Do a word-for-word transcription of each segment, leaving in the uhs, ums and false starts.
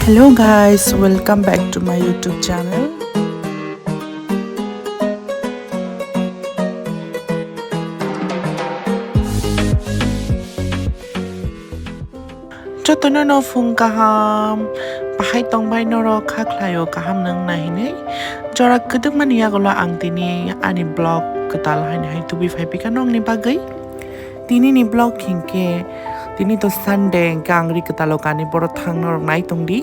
Hello guys, welcome back to my YouTube channel. Jotono no phung kaham, bahai tongbai norok kha khlaio kaham nang nai hinwi. Jora kwdwkmani yagulo ang tini ani vlog kwtal haini hai tubui phai pika nokni bagwi. Tini ni vlog hinkhe, tini to Sunday, hinkhe ang ri kwtalo kani borok thang norok nai tongdi.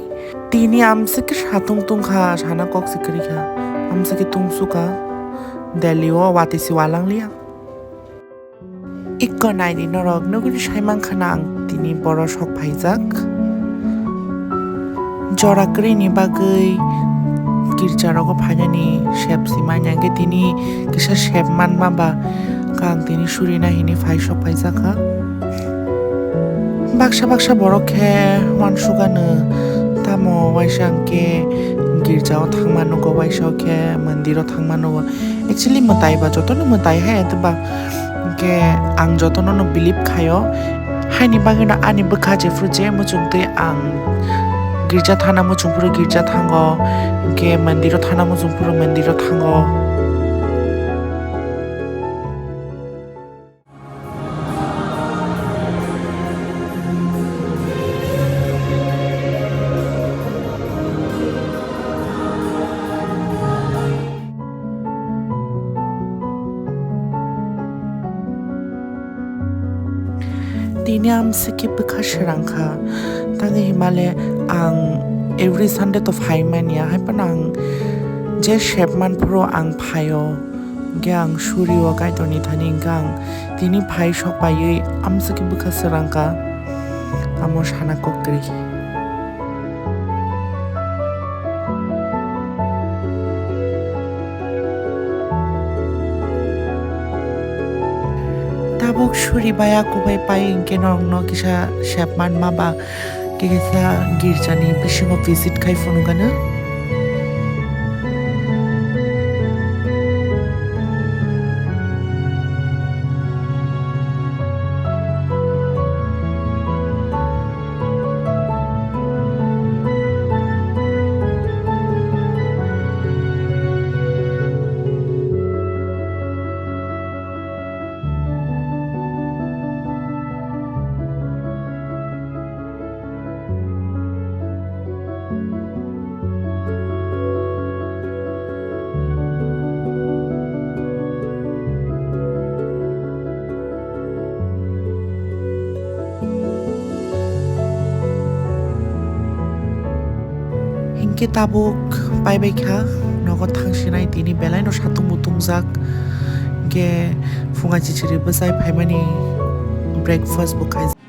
Tini amswk khe satung tungkha, sana kok se kwrwi kha. Amswk khe tungsukha. Delhi o watwi se walang liya. Ikko naidi norok nugwi sai mankha na ang tini boro sok phaijak. Jora kwrwini bagwi girja rogo phainani sep simanya, hinkhe tini kisa sep manma ba khe ang tini surina hinwi phai sok phaijakha. Baksa baksa borok khe uansukgano, tamo waisa hinkhe girjao thangma nugo, waisa khe mondiro thangma nugo. Actually mwtai ba jotono mwtai hai, tei ba hinkhe ang jotono no believe khaio. Haini bagwino ani bwkha jephuru je muchungtwi ang girja thana muchungphuru girja thango, hinkhe mondiro thana muchungphuru mondiro thango. Tini amswk khe bwkha srang kha, tangwi himale ang every Sunday to phai manya, hai phano ang je sep manphuru ang phaio. Hinkhe ang surio Kaitorni thani hinkhe ang tini phai sok paiwi amswk khe bwkha srang kha, tamo sana kok kwrwi. Tabuk suri baya kubai pai hinkhe norokno kisa sep manma ba kisa girjani bisingo visit khai phunukgano. Hinkhe tabuk paibai kha, nogo thangsinai tini belaino satung bo tungjak. Hinkhe phunga chichiri bwchai phaimani breakfast bo khaijak.